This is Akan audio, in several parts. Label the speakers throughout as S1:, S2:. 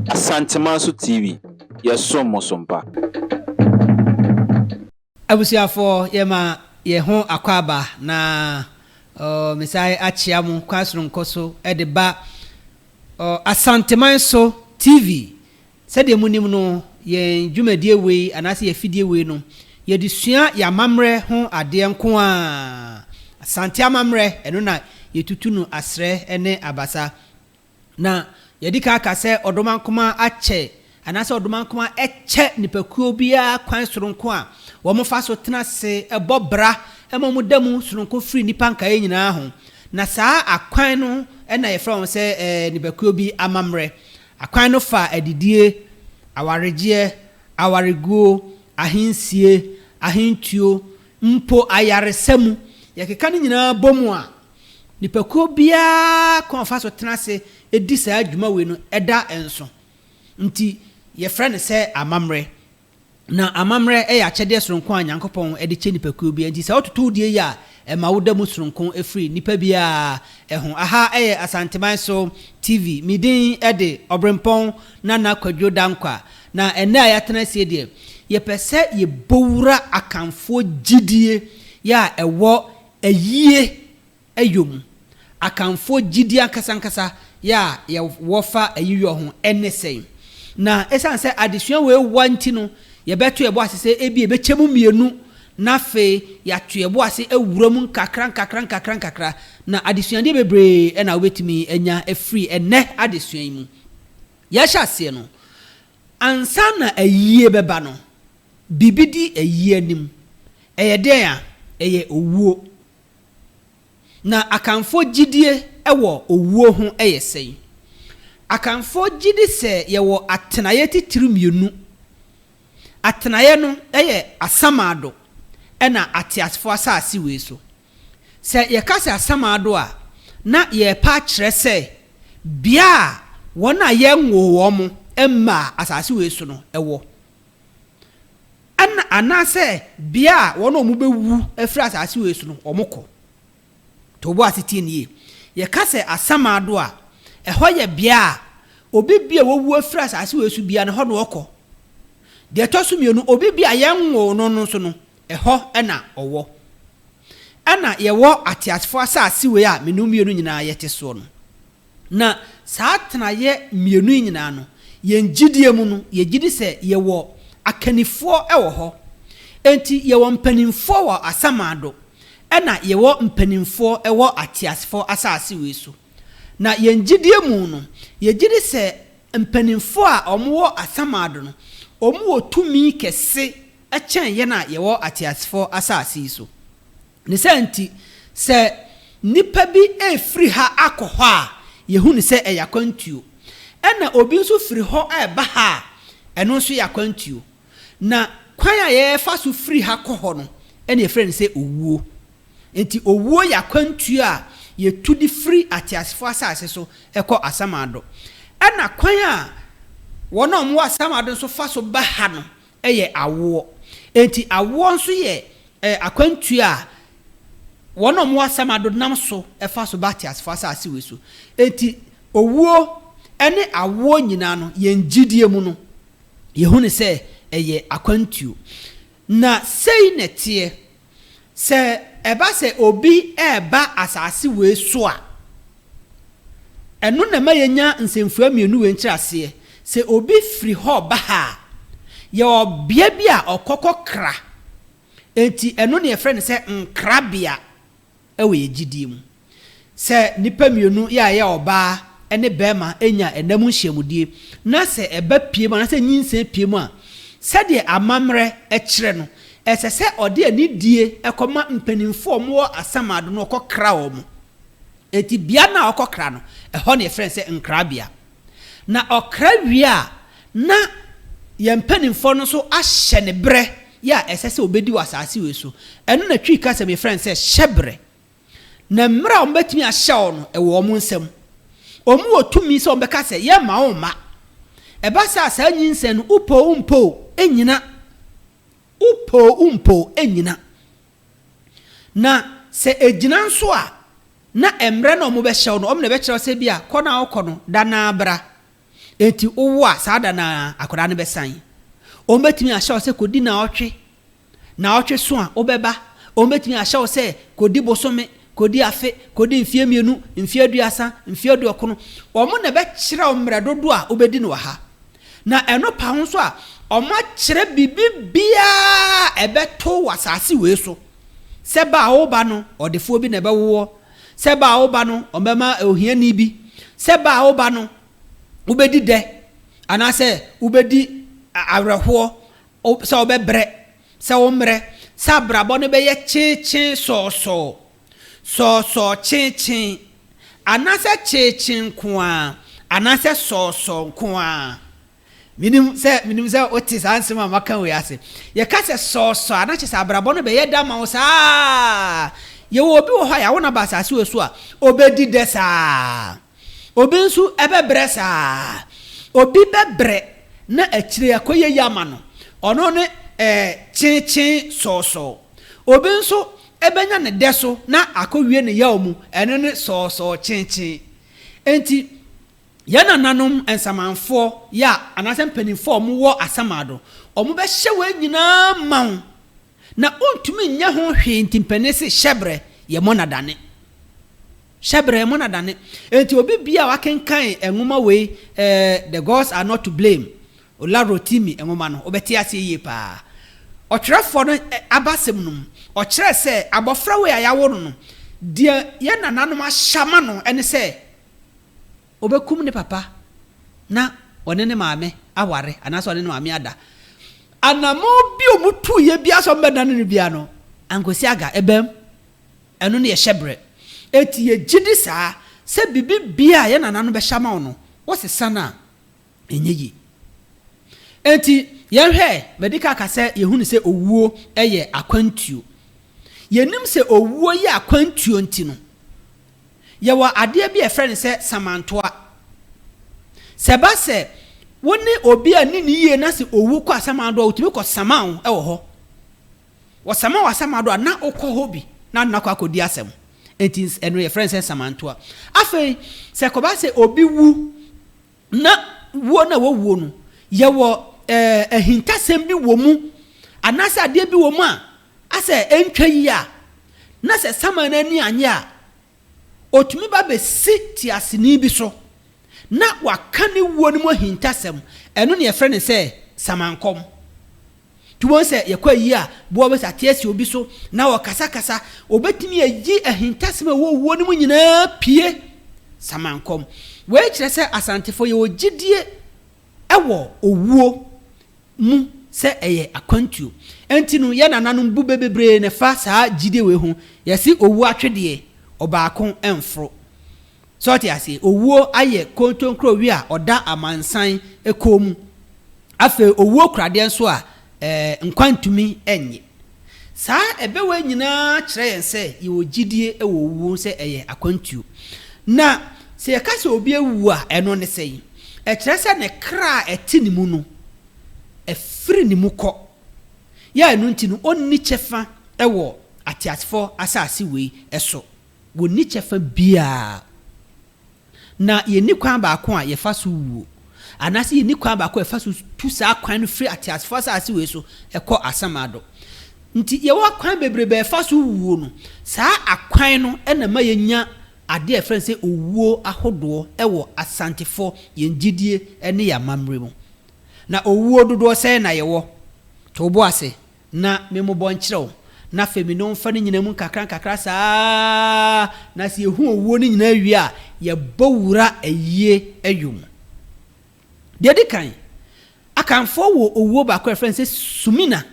S1: Asantemanso TV, yɛsom mo so mpa.
S2: Abusuafoɔ yɛma yɛ ho akwaaba na uh, mesan akyea mo kwan soronko so de ba uh, Asanteman so TV. Sɛdeɛ monim no, yɛn dwumadie wei anaasɛ yɛn afidie wei no, yɛde sua yɛn amammerɛ ho adeɛ nko ara. Asante amammerɛ, ɛno na yɛtutu no asrɛ ne abasa. Na yɛadi kan aka sɛ Ɔdomankoma akyɛ anaasɛ Ɔdomankoma kyɛ nipakuo biara kwan soronko a wɔfa so tena ase bɔ bra ma wɔda mu sononko firi nnipa nkaeɛ nyinaa ho. Na saa akwan no na yɛfrɛ wɔn sɛ nipakuo bi amammerɛ. Akwan no fa adidie, awaregyeɛ, awareguo, ahensie, ahentuo, mpo ayaresa mu. Yɛkeka ne nyinaa bɔ mu a, nipakuo biara kwan a ɔfa so tena ase di saa dwuma wei no da nso. Nti yɛfrɛ no sɛ amammerɛ. Na amammerɛ yɛ akyɛdeɛ sononko a Nyankopɔn de kyɛ nipakuo biara. Nti sɛ wototo wo deɛ yi a, ɛma woda mu sononko firi nipa biara ho. Aha yɛ Asanteman so TV. Me din de Ɔberempɔn Nana Kwadwo Dankwa. Na ɛnnɛ a yɛatena asie deɛ, yɛpɛ sɛ yɛbɔwura Akanfoɔ gyidie yɛ a ɛwɔ ayie yɔ mu. Akanfoɔ gyidie ankasa ankasa yɛ a yɛwɔ fa ayiyɔ ho ne sɛn? Na ɛsiane sɛ adesua wei wa nti no, yɛbɛto yɛn bo ase sɛ ebia yɛbɛkyɛ mu mmienu na afei yɛato yɛn bo ase awura mu nkakra nkakra nkakra nkakra. Na adesuadeɛ bebree na wobɛtumi anya afiri ɛnnɛ adesua yi mu. Yɛhyɛ aseɛ no, ansa na ayie bɛba no, biribi di ayie anim. Ɛyɛ dɛn a? Ɛyɛ owuo. Na Akanfoɔ gyidie wɔ owuo ho yɛ sɛn? Akanfoɔ gyidi sɛ yɛwɔ atenaeɛ titiri mmienu. Atenaeɛ no yɛ Asamado ɛna ateasefoɔ asase wei so. Sɛ yɛka sɛ Asamado a, na yɛrepɛ akyerɛ sɛ bea a wɔn a yɛnwoo wɔn mmaa asase wei so no wɔ. Ɛna, anaasɛ bea a wɔn a wɔbɛwu afiri asase wei so no, wɔkɔ. To wo bo ase tie no yie. Yɛka sɛ Asamado a, ɛhɔ yɛ bea a obi bi a wawu afiri asase wei so biara no, ɛhɔ na ɔkɔ. Deɛ ɛtɔ so mmienu, obi bi a yɛnwoo no no nso no, ɛhɔ na ɔwɔ. Ɛna yɛwɔ ateasefoɔ asase wei a me ne wo mmienu nyinaa yɛte soɔ no. Na saa atenaeɛ mmienu yi nyinaa no, yɛn gyidie mu no, yɛgye di sɛ yɛwɔ akannifoɔ wɔ hɔ. Enti yɛwɔ mpanimfoɔ wɔ asamando, ɛna yɛwɔ mpanimfoɔ wɔ ateasefoɔ asase wei so. Na yɛn gyidie mu no, yɛgye di sɛ mpanimfoɔ a wɔwɔ asamando no, wɔwɔ tumi kɛse kyɛn yɛn a yɛwɔ ateasefoɔ asase yi so. Ne saa nti, sɛ nnipa bi refiri ha akɔ hɔ a, yɛhu no sɛ ɛyɛ akwantuo. Ɛnna obi nso firi hɔ reba ha a, ɛno nso yɛ akwantuo. Na kwan a yɛfa so firi ha kɔ hɔ no na yɛfrɛ no sɛ owuo. Enti owuo yɛ akwantuo a yɛtu de firi ateasefoɔ asase so kɔ asamando. Ɛnna kwan a wɔn a wɔwɔ asamando nso fa so ba ha no yɛ awoɔ. Enti awoɔ nso yɛ akwantuo a wɔn a wɔwɔ asamado nam so fa so ba ateasefoɔ asase wei so. Enti owuo ne awoɔ nyinaa no, yɛn gyidie mu no, yɛhu no sɛ ɛyɛ akwantuo. Na sei na ɛteɛ, sɛ ɛba sɛ obi reba asase wei so a, ɛno na ɛma yɛnya nsɛmfua mmienu wei nkyerɛaseɛ. Sɛ obi firi hɔ reba ha a, yɛwɔ bea bi a ɔkɔ kɔkra. Enti ɛno na yɛfrɛ no sɛ nkrabea wɔ yɛn gyidie mu. Sɛ nnipa mmienu yɛ a ɛyɛ ɔbaa ne barima nya nna mu nhyiamudie na sɛ ɛba pie mu anaasɛ nyinsɛn pie mu a, sɛdeɛ amammerɛ kyerɛ no, ɛsɛ sɛ ɔde anidie kɔma mpanimfoɔ a wɔwɔ asamado no ɔkɔkra wɔn. Enti bea no a ɔkɔkra no, ɛhɔ na yɛfrɛ no sɛ nkrabea. Na ɔkra wie a, na yɛn mpanimfoɔ no nso ahyɛ no berɛ yɛ a ɛsɛ sɛ ɔbɛdi wɔ asase wei so. Ɛno na Twi kasa mu yɛfrɛ no sɛ hyɛberɛ. Na mmerɛ a wɔbɛtumi ahyɛ wo no, ɛwɔ wɔn nsam. Wɔwɔ tumi sɛ wɔbɛka sɛ, yɛmma wo mma. Ɛba saa a, saa nyinsɛn no, wopɛ o wompɛ o, ɛnnyina. Wopɛ o wompɛ o, ɛnnyina. Na sɛ ɛgyina nso a, Na mmerɛ no a wɔbɛhyɛ wo no, wɔn na ɛbɛkyerɛ wo sɛ bi a kɔ no a wokɔ no, da no ara bra. Enti wowo a, saa da no ara akwadaa no bɛsan. Wɔbɛtumi ahyɛ wo sɛ kɔdi naawɔtwe. Naawɔtwe so a, wobɛba. Wɔbɛtumi ahyɛ wo sɛ kɔdi bosome, kɔdi afe, kɔdi mfeɛ mmienu, mfeɛ aduasa, mfeɛ aduɔkono. Wɔn na ɛbɛkyerɛ wo mmerɛ dodoɔ a wobɛdi no wɔ ha. Na ɛno pa ho nso a, wɔakyerɛ biribi biara a ɛbɛto wɔ asase wei so. Sɛ ba a woreba no, ɔdefoɔ bi na ɛbɛwo woɔ. Sɛ ba a woreba no, wɔbɛma ohiani bi. Sɛ ba a woreba no, wobɛdi dɛ anaasɛ wobɛdi awerɛhoɔ, sɛ wobɛbrɛ, sɛ wommrɛ, sɛ abrabɔ no bɛyɛ kyeekyee sɔɔsɔɔ, sɔɔsɔɔ kyeekyee, anaasɛ kyeekyee nko ara, anaasɛ sɔɔsɔɔ nko ara. Menim sɛ menim sɛ wote saa nsɛm a maka wei ase. Yɛka sɛ sɔɔsɔɔ a, na kyerɛ sɛ abrabɔ no bɛyɛ dɛ ama wo saa. Yɛwɔ obi wɔ hɔ a yɛawo no aba asase wei so a, ɔbɛdi dɛ saa. Obi nso bɛbrɛ saa. Obi bɛbrɛ na akyire akɔyɛ yie ama no. Ɔno ne ɛɛ kyeekyee sɔɔsɔɔ. Obi nso bɛnya ne dɛ so na akɔwie ne yaw mu. Ɛno ne sɔɔsɔɔ kyeekyee. Enti yɛn nananom nsamanfoɔ yɛ a anaasɛ mpanimfoɔ a wɔwɔ asamado, wɔbɛhyɛ wei nyinaa ma wo na wontumi nyɛ ho hwee nti mpanin se hyɛbrɛ yɛ mɔ na dane. Hyɛbrɛ mo na dane. Enti obi biaa a wakenkan nwoma wei eh, The Gods Are Not To Blame, Ola Rotimi nwoma no, wobɛte aseɛ yie paa. Ɔtwerɛfoɔ no abasɛm no mu, ɔkyerɛɛ sɛ abɔfra wei a yɛawo no no, deɛ yɛn nananom ahyɛ ama no ne sɛ ɔbɛkum ne papa na ɔne ne maame aware anaasɛ ɔne ne maame ada. Anammɔn bi a wɔtuiɛ biara sɛ wɔbɛdane no biara no, ankɔsi aga, ɛbaam. Ɛno ne yɛ hyɛbrɛ. Enti yɛgye di saa sɛ biribi biara a yɛn nananom bɛhyɛ ama wo no, wosesa no a, ɛnyɛ yie. Enti yɛnhwɛ, madi kan aka sɛ yɛhunu sɛ owuo yɛ akwantuo. Yɛnim sɛ owuo yɛ akwantuo nti no, yɛwɔ adeɛ bi a yɛfrɛ no sɛ samantoa. Sɛ ɛba sɛ wo ne obi a nni no yie na sɛ owu kɔ asamando a, ɔtumi kɔsama wo wɔ hɔ. Wɔsama wo asamado a, na wokɔ hɔ bi na wode no akɔ akɔdi asɛm. Enti ɛno yɛfrɛ no sɛ nsamantoa. Afei, sɛ ɛkɔba sɛ obi wu na wuo no a wawuo no, yɛwɔ eh, ahintasɛm bi wɔ mu anaasɛ adeɛ bi wɔ mu a asɛ ɛntwa yie a, na sɛ saman no ani anyɛ a, ɔtumi ba bɛsi teaseni bi so na waka ne wuo no mu ahintasɛm. Ɛno na yɛfrɛ no sɛ samankɔm. Nti wobɛhu sɛ yɛkɔ ayi a, boa bɛsi ate asi obi so na ɔkasakasa. Obɛtumi ayi ahintasɛm a ɛwɔ owuo no mu nyinaa pue samankɔm. Wei kyerɛ sɛ Asantefoɔ yɛwɔ gyidie wɔ owuo mu sɛ ɛyɛ akwantuo. Nti no yɛn nananom bu bɛ bebree na ɛfa saa gyidie wei ho. Yɛse owuo atwedeɛ, ɔbaako mforo. Sɛ ɔte aseɛ? Owuo ayɛ kontonkrowi a ɔda amansan kɔn mu. Afei owuo kura adeɛ nso a ɛɛ nkwa ntumi nnye. Saa ɛbɛ wei nyinaa kyerɛ yɛn sɛ yɛwɔ gyidie wɔ owuo ho sɛ ɛyɛ akwantuo. Na sɛ yɛka sɛ obi awu a, ɛno ne sɛn? Ɛkyerɛ sɛ ne kra a ɛte ne mu no, afiri ne mu kɔ. Yɛ a ɛno nti no, ɔnni kyɛfa wɔ ateasefoɔ asase wei so. Wɔnni kyɛfa biara. Na yɛnni kwan baako a yɛfa so wuo, anaasɛ yɛnni kwan baako a yɛfa so tu saa kwan no firi ateasefoɔ asase wei so kɔ asamado. Nti yɛwɔ akwan bebrebe a yɛfa so wuo no, saa akwan no na ɛma yɛnya adeɛ a yɛfrɛ no sɛ owuo ahodoɔ wɔ Asantefoɔ yɛn gyidie ne yɛn amammerɛ mu. Na owuo dodoɔ sɛn na yɛwɔ? To wo bo ase na memmobɔ nkyerɛ wo, na afei me ne wo mfa ne nyinaa mu nkakrankakra saa ara, na sɛ yɛhu owuo no nyinaa wie a, yɛbɔ wura ayie ayɔ mu. Deɛ ɛdi kan, Akanfoɔ wɔ owuo baako a yɛfrɛ no sɛ sumina.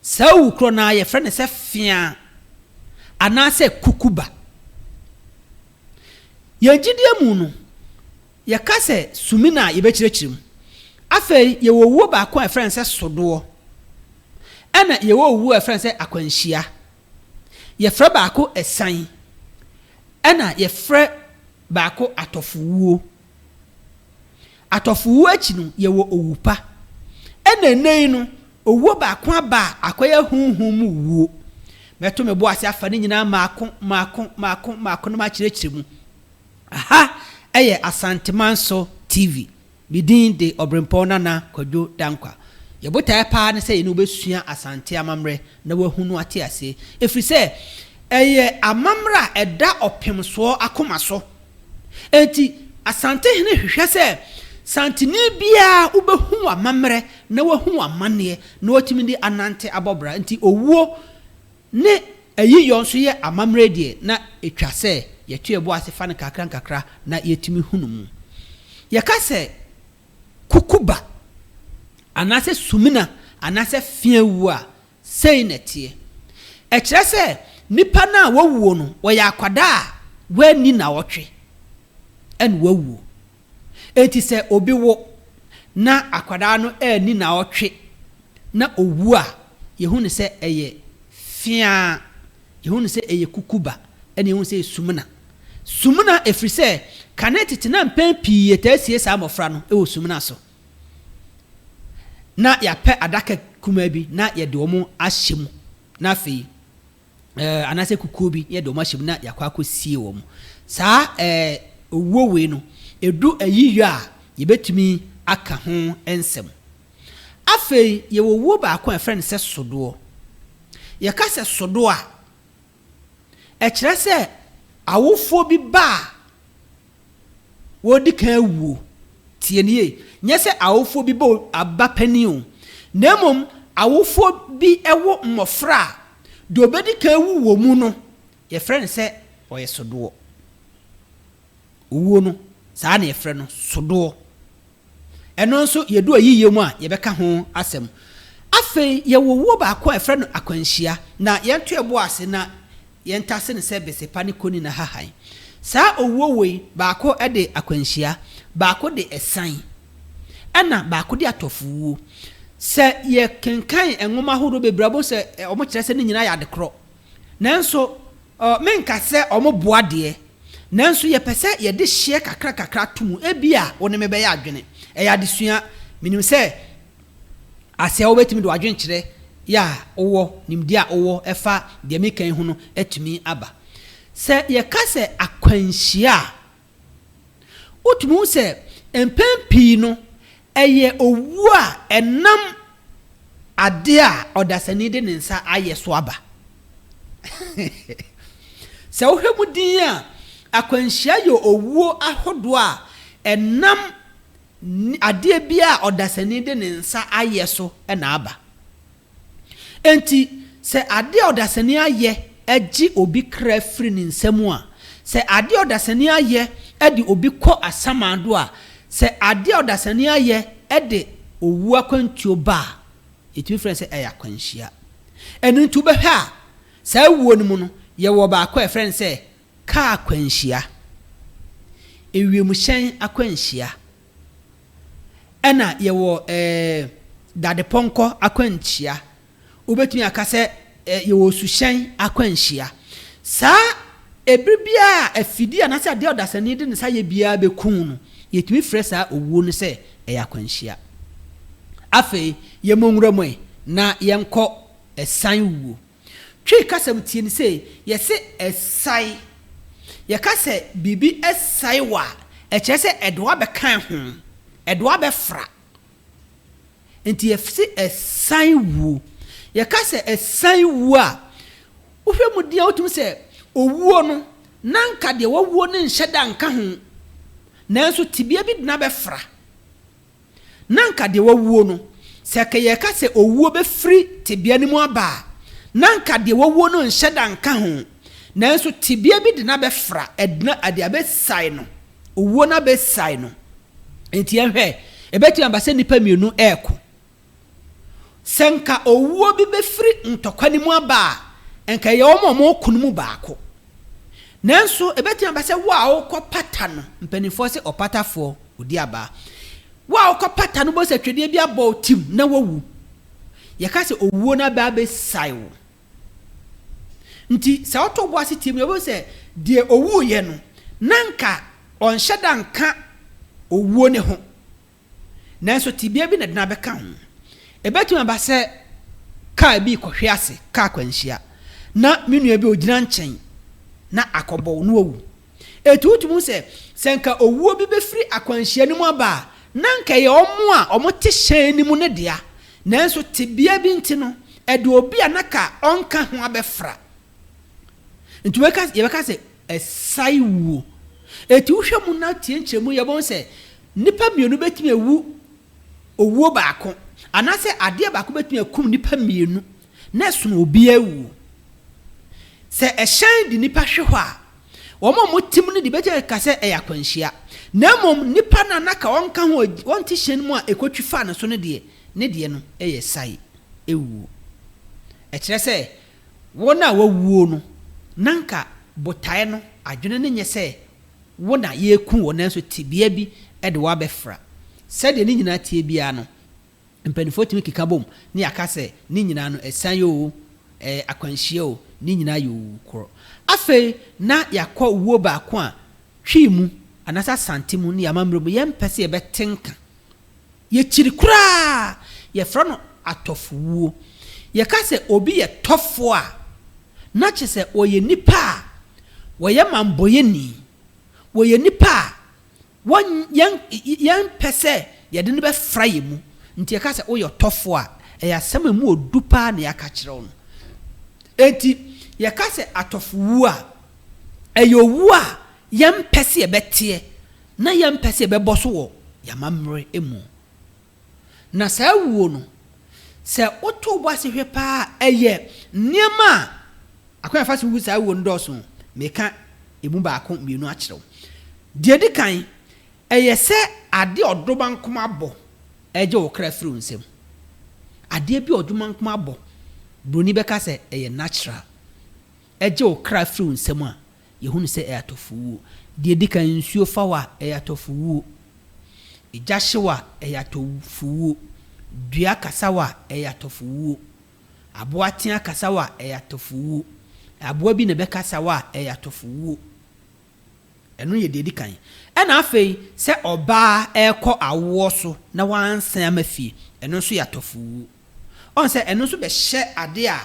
S2: Saa owu korɔ no ara yɛfrɛ no sɛ fea anaasɛ kukuba. Yɛn gyidie mu no, Yɛka sɛ sumina a, yɛbɛkyerɛkyerɛ mu. Afei yɛwɔ owuo baako a yɛfrɛ no sɛ sodoɔ. Ɛna yɛwɔ owuo a yɛfrɛ no sɛ akwanhyia. Yɛfrɛ baako ɛsan. Ɛna yɛfrɛ baako atɔfowuo. Atɔfowuo akyi no, yɛwɔ owu pa. Ɛna ɛnnɛ yi no, owuo baako aba a akɔyɛ honhom mu wuo. Mɛto me bo ase afa ne nyinaa mmaako mmaako mmaako mmaako na makyerɛkyerɛ mu. Aha yɛ Asantemanso TV. Me din de Ɔberempɔn Nana Kwadwo Dankwa. Yɛn botaeɛ paa ne sɛ yɛne wo bɛsua Asante amammerɛ na woahunu ate aseɛ, ɛfiri sɛ ɛyɛ amammerɛ a ɛda ɔpemsoɔ akoma so. Enti Asantehene hwehwɛ sɛ Santeni biara wobɛhu w'amammerɛ na woahu w'amanneɛ na woatumi de anante abɔ bra. Enti owuo ne ayiyɔ nso yɛ amammerɛ deɛ na ɛtwa sɛ yɛto yɛn bo ase fa no nkakra nkakra na yɛtumi hunu mu. Yɛka sɛ kukuba anaasɛ sumina anaasɛ feawuo a, sei na ɛteɛ. Ɛkyerɛ sɛ nipa no a wawuo no, ɔyɛ akwadaa a wanni nnawɔtwe ɛna wawuo. Enti sɛ obi wo na akwadaa no anni nnawɔtwe na owu a, yɛhu no sɛ ɛyɛ feaa, yɛhu no sɛ ɛyɛ kukuba, ɛna yɛhu no sɛ ɛyɛ sumina. Sumina ɛfiri sɛ kane tete na mpɛn pii yɛtaa sie saa mmɔfra no wɔ sumina so. Na yɛapɛ adaka kumaa bi na yɛde wɔn ahyɛ mu na afei ɛɛ anaasɛ kukuo bi na yɛde wɔn ahyɛ mu na yɛakɔ akɔsie wɔn. Saa ɛɛ owuo wei no, ɛdu ayiyɔ a yɛbɛtumi aka ho nsɛm. Afei yɛwɔ wuo baako a yɛfrɛ no sɛ sodoɔ. Yɛka sɛ sodoɔ a, ɛkyerɛ sɛ awofoɔ bi ba a wɔredi kan awuo. Tie no yie, nyɛ sɛ awofoɔ bi bɔ aba panin o, na mmom awofoɔ bi wo mmɔfra a, deɛ ɔbɛdi kan awu wɔ mu no, yɛfrɛ no sɛ ɔyɛ sodoɔ. Owuo no, saa na yɛfrɛ no, sodoɔ. Ɛno nso yɛdu ayiyɛ mu a, yɛbɛka ho asɛm. Afei yɛwɔ owuo baako a yɛfrɛ no akwanhyia, na yɛnto yɛn bo ase na yɛntase no sɛ besepa ne koni na hahan. Saa owuo wei, baako de akwanhyia, baako de ɛsan, ɛna baako de atɔfowuo. Sɛ yɛkenkan nwoma ahodoɔ bebree a, wobɛhu sɛ wɔkyerɛ sɛ ne nyinaa yɛ adekorɔ. Nanso menka sɛ wɔboa deɛ, nanso yɛpɛ sɛ yɛde hyeɛ kakra kakra to mu. Ebia wo ne me bɛyɛ adwene. Ɛyɛ adesua. Menim sɛ aseɛ wobɛtumi de w'adwenkyerɛ yɛ a wowɔ, nimdeɛ a wowɔ ɛfa deɛ meka yi ho no atumi aba. Sɛ yɛka sɛ akwanhyia a, Wotumi hu sɛ mpɛn pii no, ɛyɛ owu a ɛnam ade a ɔdasani de ne nsa ayɛ so aba. Sɛ wohwɛ mu dinn a, akwanhyia yɛ owuo ahodoɔ a ɛnam adeɛ bi a ɔdasani de ne nsa ayɛ so na aba. Enti, sɛ ade a ɔdasani ayɛ gye obi kra firi ne nsa mu a, sɛ ade a ɔdasani ayɛ de obi kɔ asamando a, sɛ ade a ɔdasani ayɛ de owu akwantuo ba a, yɛtumi frɛ no sɛ ɛyɛ akwanhyia. Ɛno nti wobɛhwɛ a, saa wuo no mu no, yɛwɔ baako a yɛfrɛ no sɛ kaa akwanhyia, ewiemhyɛn akwanhyia, Ɛna yɛwɔ ɛɛ dadepɔnkɔ akwanhyia. Wobɛtumi aka sɛ yɛwɔ suhyɛn akwanhyia. Saa ɛberɛ biara a afidie anaasɛ adeɛ a ɔdasani de ne nsa yɛ biara bɛku no, yɛtumi frɛ saa owuo no sɛ ɛyɛ akwanhyia. Afei yɛmmɔ nwura mu ɛ na yɛnkɔ ɛsan wuo. Twi kasa mu tie no sei, yɛse ɛsae. Yɛka sɛ biribi sae wo a, ɛkyerɛ sɛ ɛde wo abɛka ho, ɛde wo abɛfra. Nti yɛse ɛsan wuo. Yɛka sɛ ɛsan wuo a, wohwɛ mu din a wotumi sɛ owuo no, na anka deɛ wawuo no nhyɛ da nka ho, nanso tebea bi de no abɛfra. Na anka deɛ wawuo no, sɛ anka yɛreka sɛ owuo bɛfiri tebea no mu aba a, na anka deɛ wawuo no nhyɛ da nka ho, nanso tebea bi de no abɛfra, ɛdena, ɛde abɛsae no, owuo no abɛsae no. Enti yɛnhwɛ, ɛbɛtumi aba sɛ nnipa mmienu reko. Sɛ nka owuo bi bɛfiri ntɔkwa no mu aba a, nka ɛyɛ wɔn a wɔreko no mu baako. Nanso ɛbɛtumi aba sɛ wo a wokɔpata no, mpanimfoɔ se ɔpatafoɔ, ɔdi abaa. Wo a wokɔpata no, wobɛhu sɛ twedeɛ bi abɔ wo tim na woawu. Yɛka sɛ owuo no aba abɛsae wo. Nti sɛ woto wo bo ase tie mu a, wobɛhu sɛ deɛ ɔwuiɛ no, na nka ɔnhyɛ da nka owuo no ho. Nanso tebea bi na ɛde no abɛka ho. Ebetumi aba sɛ kar bi rekɔhwe ase, kar akwanhyia. Na me nua bi ogyina nkyɛn na akɔbɔ wo na wawu. Enti wotumi hu sɛ, sɛ anka owuo bi bɛfiri akwanhyia no mu aba a, na anka ɛyɛ wɔn a wɔte hyɛn no mu no dea. Nanso tebea bi nti no, ɛde obi a na ka ɔnka ho abɛfra. Nti wɔbɛka, yɛbɛka sɛ ɛsae wuo. Enti wohwɛ mu na tie nkyerɛmu yi a, wobɛhu sɛ nnipa mmienu bɛtumi awu owuo baako, anaasɛ adeɛ baako bɛtumi akum nnipa mmienu, na ɛsono obiara wuo. Sɛ ɛhyɛn de nnipa hwe hɔ a, wɔn a wɔte mu no de bɛtumi aka sɛ ɛyɛ akwanhyia. Na mmom nnipa no a na ka wɔnka ho a wɔnte hyɛn mu a ɛkɔtwi faa ne so no deɛ, ne deɛ no yɛ sae wuo. Ɛkyerɛ sɛ wɔn a wɔawuo no, na anka botaeɛ no, adwene no nyɛ sɛ wo na yɛreku wo nanso tebea bi de wo abɛfra. Sɛdeɛ ne nyinaa teɛ biara no, mpanimfoɔ tumi keka bom na yɛaka sɛ ne nyinaa no, asiane oo, ɛyɛ akwanhyia oo, ne nyinaa yɛ owu korɔ. Afei na yɛakɔ wuo baako a Twi mu anaasɛ Asante mu ne yɛn amammerɛ mu yɛmpɛ sɛ yɛbɛte nka. Yɛkyiri koraa, yɛfrɛ no atɔfowuo. Yɛka sɛ obi yɛ tɔfoɔ a, na kyerɛ sɛ ɔyɛ nipa a wɔyɛ mammɔyɛni, wɔyɛ nipa a wɔn yɛn yɛmpɛ sɛ yɛde no bɛfra yɛn mu. Nti yɛka sɛ woyɛ ɔtɔfoɔ a, ɛyɛ asɛm a ɛmu ɔdu paa na yɛaka kyerɛ wo no. Enti yɛka sɛ atɔfowuo a, ɛyɛ owuo a yɛmpɛ sɛ yɛbɛteɛ na yɛmpɛ sɛ yɛbɛbɔ so wɔ yɛn amammerɛ mu. Na saa wuo no, sɛ woto wo bo ase hwɛ paa a, ɛyɛ nneɛma a akwan a yɛfa so wu saa wuo no dɔɔso. Meka ɛmu baako mmienu akyerɛ wo. Deɛ ɛdi kan, ɛyɛ sɛ adeɛ a ɔdomankoma bɔ regye wo kra firi wo nsam. Adeɛ bi a ɔdomankoma bɔ, buroni bɛka sɛ ɛyɛ natural, ɛgye wo kra firi wo nsam a, Yɛhu no sɛ ɛyɛ atɔfowuo. Deɛ ɛdi kan, nsuo fa wo a, ɛyɛ atɔfowuo. Egya hye wo a, ɛyɛ atɔfowuo. Dua kasa wo a, ɛyɛ atɔfowuo. Aboa tea kasa wo a, ɛyɛ atɔfowuo. Aboa bi na ɛbɛkasa wo a, ɛyɛ atɔfowuo. Ɛno yɛ deɛ ɛdi kan. Ɛna afei, sɛ ɔbaa rekɔ awoɔ so na wansan amma fie, ɛno nso yɛ atɔfowuo. Ɔhu sɛ ɛno nso bɛhyɛ adeɛ a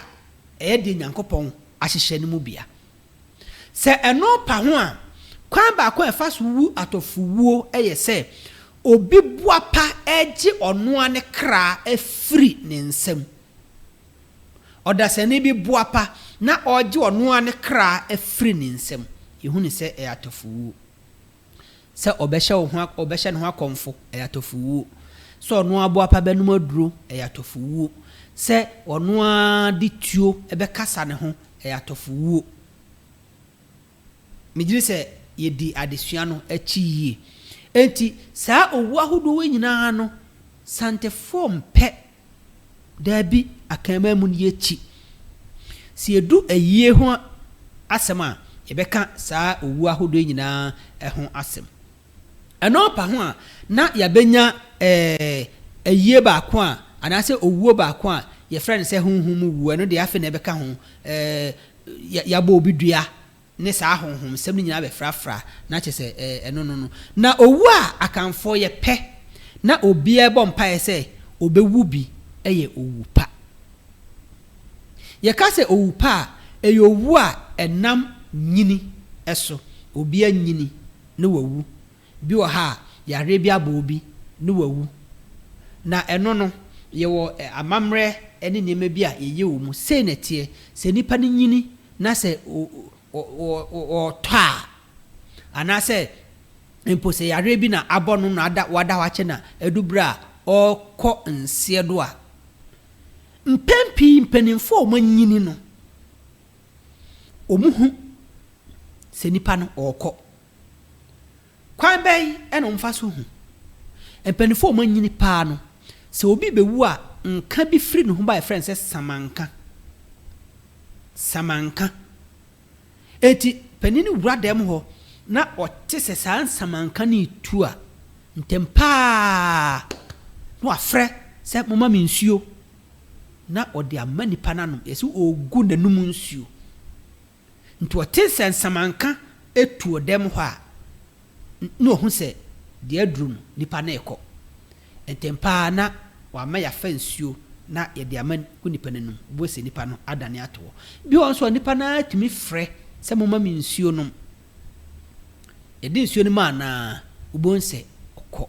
S2: ɛyɛ deɛ Nyankopɔn ahyehyɛ no mu bea. Sɛ ɛno pa ho a, kwan baako a ɛfa so wu atɔfowuo yɛ sɛ obi boapa regye ɔno ara ne kra afiri ne nsam. Ɔdasani bi boapa na ɔregye ɔno ara ne kra afiri ne nsam. Yɛhu no sɛ ɛyɛ atɔfowuo. Sɛ ɔbɛhyɛ wo ho ɔbɛhyɛ ne ho akɔmfo, ɛyɛ atɔfowuo. Sɛ ɔno ara boapa bɛnom aduro, ɛyɛ atɔfowuo. Sɛ ɔno ara de tuo bɛkasa ne ho, ɛyɛ atɔfowuo. Megye di sɛ yɛdi adesua no akyi yie. Enti saa owuo ahodoɔ wei nyinaa no, Santefoɔ mpɛ Dabi, akanman mu no yɛkyi. Sɛ yɛdu ayie ho asɛm a, yɛbɛka saa owuo ahodoɔ yi nyinaa ho asɛm. Ɛno pa ho a, na yɛabɛnya ayie baako a, anaasɛ owuo baako a yɛfrɛ no sɛ honhom mu wuo. Ɛno deɛ afei na ɛbɛka ho. Yɛabɔ obi dua ne saa ahonhomsɛm no nyinaa bɛfrafra, na kyerɛ sɛ ɛno no no. Na owu a Akanfoɔ yɛ pɛ na obiara bɔ mpaeɛ sɛ ɔbɛwu bi yɛ owu pa. Yɛka sɛ owu pa a, ɛyɛ owu a ɛnam nyini so. Obi anyini na wawu. Bi wɔ ha a, yareɛ bi abɔ obi na wawu. Na ɛno no, yɛwɔ amammerɛ ne nneɛma bi a yɛyɛ wɔ mu. Sei na ɛteɛ, sɛ nipa no nyini na sɛ ɔretɔ a, anaasɛ mpo sɛ yareɛ bi na abɔ no na ada wada hɔ akyɛ na adu berɛ a ɔrekɔ nseɛ do a, mpɛn pii mpanimfoɔ a wɔanyini no, wɔhu sɛ nipa no ɔrekɔ. Kwan bɛn na wɔfa so hu? Mpanyimfo a wɔanyini paa no, sɛ obi bewu a, nka bi firi ne ho ba a yɛfrɛ no sɛ samanka. Samanka. Enti panin no wura dɛm hɔ na ɔte sɛ saa nsamanka no retu a, ntɛm pa ara na wafrɛ sɛ momma me nsuo. Na ɔde ama nipa no anom. Yɛse ɔregu n'anom nsuo. Nti ɔte sɛ nsamanka tu wɔ dɛm hɔ a, na ohu sɛ deɛ aduru no, nipa no rekɔ. Ntɛm pa ara na wama yɛafa nsuo. na yɛde ama gu nipa no anum, wobɛhu sɛ nipa no adane ato hɔ. Bi wɔ hɔ nso a nipa no ara tumi frɛ sɛ momma me nsuo nom. Yɛde nsuo no maa no ara, wobɛhu sɛ ɔkɔ.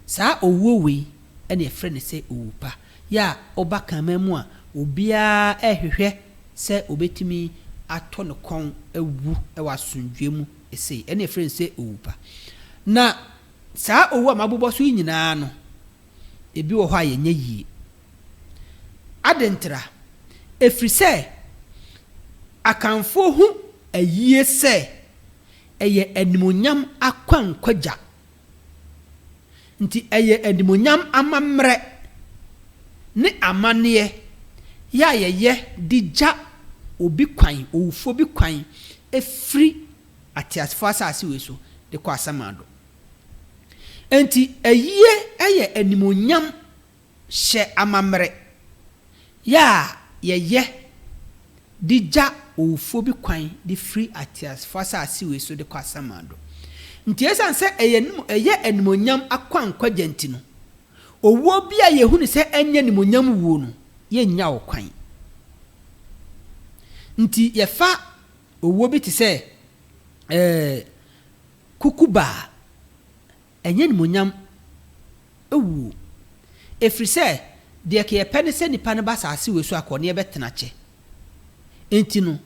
S2: Saa owuo wei na yɛfrɛ no sɛ owu pa. Yɛ a woba kraman mu a, obiara rehwehwɛ sɛ obɛtumi atɔ ne kɔn awu wɔ asomdwoeɛ mu sei. Ɛno na yɛfrɛ no sɛ owu pa. Na saa owu a mabobɔ so yi nyinaa no, ebi wɔ hɔ a yɛnyɛ yie. Adɛn ntira? Ɛfiri sɛ Akanfoɔ hu ayie sɛ ɛyɛ animuonyam akwankwagya. Nti ɛyɛ animuonyam amammerɛ ne amanneɛ yɛ a yɛyɛ de gya obi kwan, owufoɔ bi kwan firi ateasefoɔ asase wei so de kɔ asamando. Enti ayie yɛ animuonyam hyɛ amammerɛ yɛ a yɛyɛ de gya owufoɔ bi kwan de firi ateasefoɔ asase wei so de kɔ asamando. Nti ɛsiane sɛ ɛyɛ ɛyɛ animuonyam akwankwagya nti no, owuo bi a yɛhunu sɛ ɛnyɛ animuonyam wuo no, yɛnnya wo kwan. Nti yɛfa owuo bi te sɛ ɛɛ kukuba a, ɛnyɛ animuonyam wuo. Ɛfiri sɛ, deɛ ka yɛpɛ ne sɛ nipa no ba asase wei so akɔ ne yɛbɛtena kyɛ. Enti no,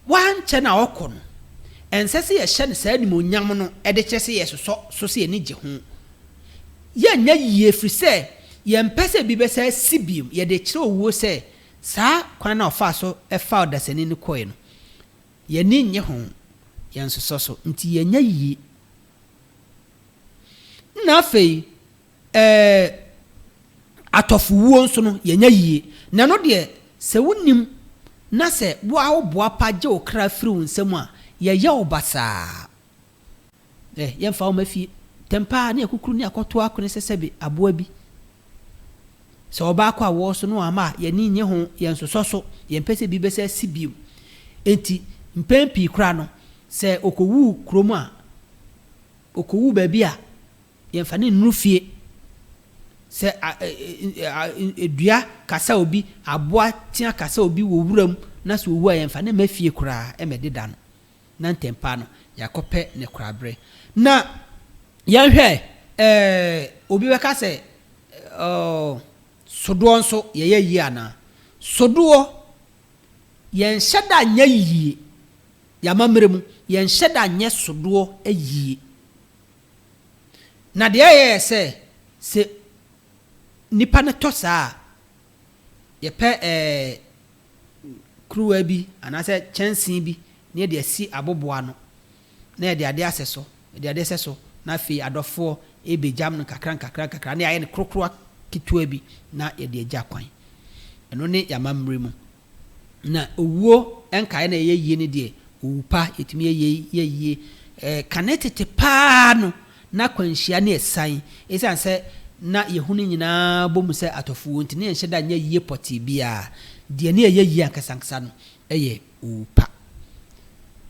S2: wankyɛ no a ɔkɔ no, ɛnsɛ sɛ yɛhyɛ no saa animuonyam no de kyerɛ sɛ yɛsosɔ so sɛ yɛn ani gye ho. Yɛnyɛ yie ɛfiri sɛ yɛmpɛ sɛ bi bɛsan asi bio. Yɛde kyerɛ owuo sɛ saa kwan no a ɔfaa so faa ɔdasani no kɔeɛ no, Yɛn ani nnye ho, yɛnsosɔ so, nti yɛnyɛ yie. Nna afei ɛɛ atɔfowuo nso no, yɛnyɛ yie. Na ɛno deɛ, sɛ wonim na sɛ wo ara wo boapa gye wo kra firi wo nsam a, yɛyɛ wo basaa. Ɛ, yɛmfa wo mma fie. Ntɛm pa ara ne akukuru ne akɔto akone sɛ sɛbe aboa bi. Sɛ ɔbaa kɔ awoɔ so na wamma a, yɛn ani nnye ho, yɛnsosɔ so, yɛmpɛ sɛ bi bɛsan asi bio. Enti, mpɛn pii koraa no, sɛ ɔkɔwuu kurom a, ɔkɔwuu baabi a, yɛmfa no nnuru fie. Sɛ a, ɛ, a, a, dua kasa obi, aboa tea kasa obi wɔ wuram na sɛ ɔwu a, yɛmfa no mma fie koraa mmɛdeda no. na ntɛm pa no yɛakɔpɛ ne koraberɛ. Na yɛnhwɛ ɛɛ obi bɛka sɛ ɔɔ sodoɔ nso yɛyɛ yie anaa? Sodoɔ yɛnhyɛ da nyɛ yie, yɛn amammerɛ mu yɛnhyɛ da nyɛ sodoɔ yie. Na deɛ ɛyɛ yɛ sɛ, sɛ nipa no tɔ saa a, yɛpɛ ɛɛ kuruwa bi anaasɛ kyɛnsee bi na yɛde asi aboboano, na yɛde adeɛ asɛ so, yɛde adeɛ sɛ so, na afei adɔfoɔ rebɛgyam no nkakra nkakra nkakra, na yɛayɛ no korokorowa ketewa bi na yɛde agya kwan. Ɛno ne yɛn amammerɛ mu. Na owuo nkaeɛ na ɛyɛ yie no deɛ, owu pa, yɛtumi yɛ yei, yɛ yie. Ɛɛ kane tete pa ara no, na akwanhyia ne asiane, esiane sɛ na yɛhu ne nyinaa bɔ mu sɛ atɔfowuo nti, na yɛnhyɛ da nyɛ yie pɔtee biara. Deɛ na ɛyɛ yie ankasankasa no yɛ owu pa.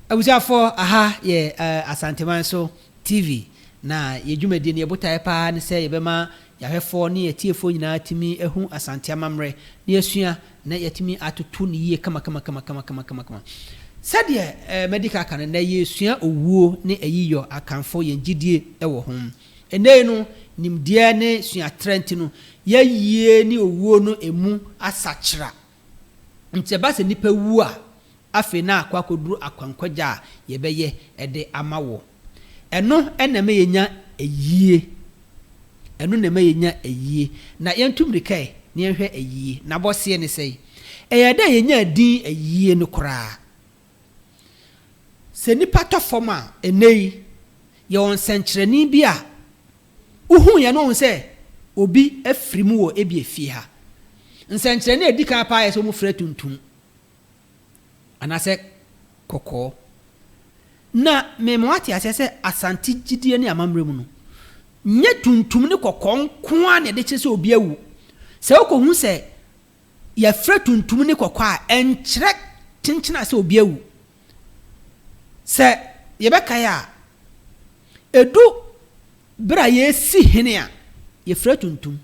S2: Abusuafoɔ, aha yɛ Asanteman so TV, na yɛn dwumadie no, yɛn botaeɛ pa ara ne sɛ yɛbɛma yɛn ahwɛfoɔ ne yɛn atiefoɔ nyinaa atumi ahu Asante amammerɛ na yɛasua na yɛatumi atoto no yie kamakamakamakamakamakamakama. Sɛdeɛ eh, madi ka aka no, nnɛ yɛresua owuo ne ayiyɔ akamfo yɛn gyidie wɔ ho. Ɛnnɛ yi no, nimdeɛ ne suatrɛ nti no, yɛayie ne owuo no ɛmu asakyera. Nti ɛba sɛ nnipa wu a, afei na akɔ akɔduru akwankwagya a yɛbɛyɛ de ama wɔ. Ɛno na ɛma yɛnya ayie. Ɛno na ɛma yɛnya ayie. Na yɛntu mmirika ɛ, na yɛnhwɛ ayie. N'abɔseɛ ne sɛn? Ɛyɛ dɛ yɛnyaa din ayie no koraa. Sɛ nnipa tɔ fam a, ɛnnɛ yi, yɛwɔ nsɛnkyerɛnne bi a wohu yɛ no wohu sɛ obi afiri mu wɔ ebia efie ha. Nsɛnkyerɛnne a ɛdi kan paa yɛ sɛ wɔfira tuntum. anaasɛ kɔkɔɔ. Na mema woate aseɛ sɛ Asante gyidie ne amammerɛ mu no, nyɛ tuntum ne kɔkɔɔ nko ara na yɛde kyerɛ sɛ obi awu. Sɛ wokɔhu sɛ yɛfrɛ tuntum ne kɔkɔɔ a, ɛnkyerɛ kyenkyena sɛ obi awu. Sɛ yɛbɛkae a, ɛdu berɛ a yɛresi hene a, yɛfira tuntum.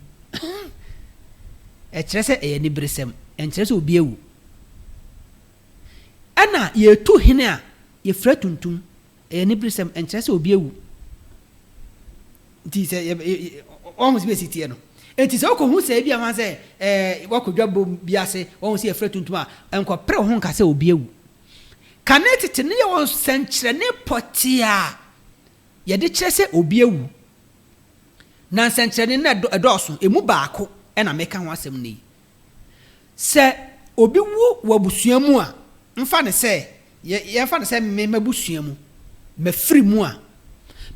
S2: Ɛkyerɛ sɛ ɛyɛ aniberesɛm, ɛnkyerɛ sɛ obi awu. Ɛna yɛretu hene a, yɛfira tuntum. Ɛyɛ aniberesɛm, ɛnkyerɛ sɛ obi awu. Nti sɛ yɛ wɔn sɛ bɛsi teɛ no. Nti sɛ wokɔhu sɛ ebi ama sɛ ɛɛ wakɔ dwa bom bi ase, wɔn sɛ yɛfira tuntum a, nkɔpere wo ho nka sɛ obi awu. Kane tete no yɛ wɔn sɛnkyerɛnne pɔtee a yɛde kyerɛ sɛ obi awu. Na nsɛnkyerɛnne no ɛdɔɔso, emu baako na meka ho asɛm nnɛ yi. Sɛ obi wu wɔ abusua mu a, mfa no sɛ, yɛmfa no sɛ me m'abusua mu, mafiri mu a,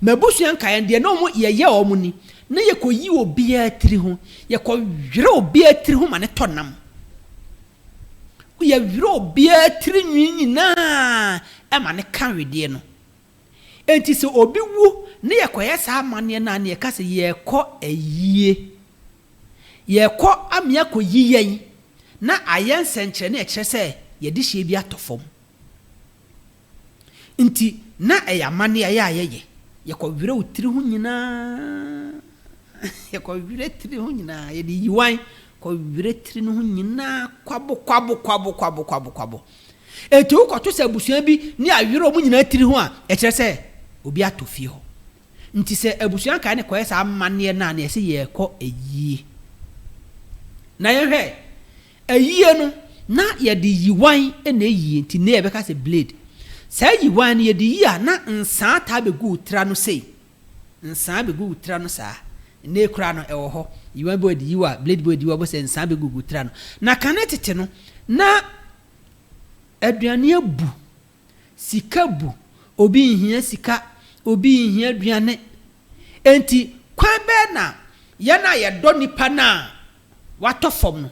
S2: m'abusua nkaeɛ no, deɛ na wɔn yɛyɛ wɔn ni, na yɛkɔyi obiara tiri ho, yɛkɔwerɛ obiara tiri ho ma no tɔ nam. Yɛwerɛ obiara tiri nwi nyinaa ma no ka wedeɛ no. Enti sɛ obi wu na yɛkɔyɛ saa amanneɛ no a, na yɛka sɛ yɛrekɔ ayie. Yɛrekɔ ama yɛakɔyi yɛn na ayɛ nsɛnkyerɛnne a ɛkyerɛ sɛ yɛn dehyeɛ bi atɔ fam. Nti na ɛyɛ amanneɛ a ɛyɛ a yɛyɛ. Yɛkɔwerɛ wo tiri ho nyinaa. Yɛkɔwerɛ tiri ho nyinaa. Yɛde yiwan kɔwerɛ tiri no ho nyinaa kwabo kwabo kwabo kwabo kwabo kwabo. Enti wokɔto sɛ abusua bi ne awerɛ wɔn nyinaa tiri ho a, ɛkyerɛ sɛ obi atɔ fie hɔ. Nti sɛ abusua nkae no kɔyɛ saa amanneɛ no a, na yɛse yɛrekɔ ayie. Na yɛnhwɛ, ayie no, na yɛde yiwan na ɛyie, nti nnɛ yɛbɛka sɛ blade. Saa yiwan no yɛde yi a, na nsaa taa bɛgu wo tiri ano sei. Nsaa bɛgu wo tiri ano saa. Nnɛ yi koraa no, ɛwɔ hɔ. Yiwan bi wɔ hɔ yɛde yi wo a, blade bi wɔ hɔ yɛde yi wo a, wobɛhu sɛ nsaa bɛgugu wo tiri ano. Na kane tete no, na aduane abu, sika bu, obi nhia sika, obi nhia aduane. Enti kwan bɛn na yɛn a yɛdɔ nnipa no a wɔatɔ fam no,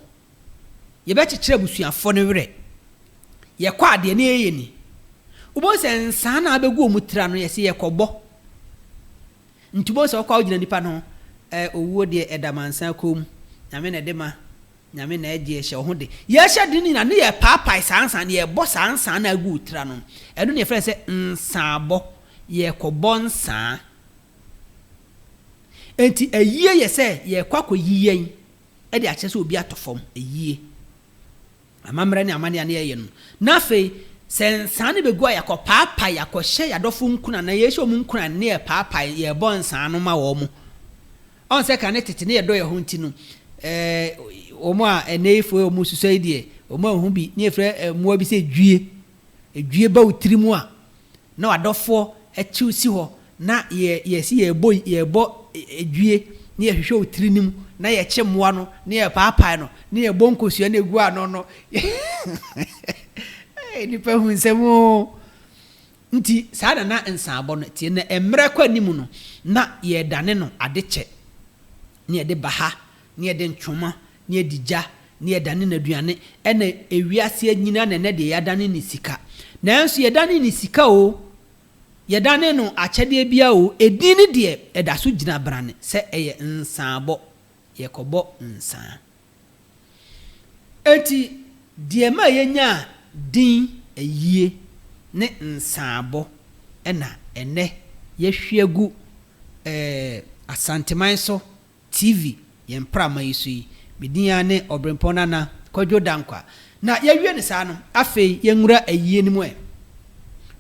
S2: yɛbɛkyekyere abusuafoɔ no werɛ? Yɛkɔ a, deɛ na yɛyɛ ni. Wobɛhu sɛ nsaa no a abɛgu wɔn tiri ano, yɛse yɛkɔbɔ. Nti wobɛhu sɛ wokɔ a wogyina nnipa no ho, ɛɛ owuo deɛ ɛda mansa kɔn mu, Nyame na ɛde ma. Nyame na ɛgyeɛ, hyɛ wo ho den. Yɛhyɛ den no nyinaa ne yɛpaapae saa nsa no, yɛbɔ saa nsa no a agu wo tiri ano no. Ɛno na yɛfrɛ no sɛ nsaabɔ. Yɛrekɔbɔ nsaa. Enti ayie yɛ sɛ yɛrekɔ akɔyi yɛn de akyerɛ sɛ obi atɔ fam. Ayie. Amammerɛ ne amanneɛ a na yɛyɛ no. Na afei, sɛ nsaa no bɛgu a, yɛakɔpaapae, yɛakɔhyɛ yɛn adɔfo nkuran, anaa yɛrehyɛ wɔn nkuran ne yɛpaapae, yɛrebɔ nsaa no ma wɔn. Ɔn sɛ kane tete ne yɛdɔ yɛn ho nti no, eh, wɔn a ɛnnɛ yi foɔ wɔn susua yi deɛ, wɔn anhu bi, ne yɛfrɛ mmoa bi sɛ dwie. Dwie ba wo tiri mu a, na w'adɔfoɔ kyew si hɔ, na yɛ, yɛsi yɛrebɔ, yɛrebɔ dwie, na yɛhwehwɛ wo tiri no mu, na yɛkye mmoa no, na yɛpaapae no, na yɛbɔ nkosua no egu ano no. Hey, nipa hu nsɛm oo. Nti saa na na nsaabɔ no teɛ. Na mmerɛ kɔ anim no, na yɛredane no adekyɛ, na yɛde baha, na yɛde ntwoma, na yɛde gya, na yɛdane no aduane, ɛna ewiase anyini na ɛnɛ deɛ yɛadane no sika. Nanso yɛdane no sika oo, yɛdane no akyɛdeɛ biara oo, edin no deɛ ɛda so gyina brane sɛ ɛyɛ nsaabɔ, yɛkɔbɔ nsaa. Enti, deɛ ɛmaa yɛnyaa din ayie ne nsaabɔ na ɛnnɛ yɛahwie agu Asanteman so TV yɛn prama yi so yi. Me din ara ne Ɔberempɔn Nana Kwadwo Dankwa. Na yɛawie no saa no, afei yɛnwura ayie no mu ɛ.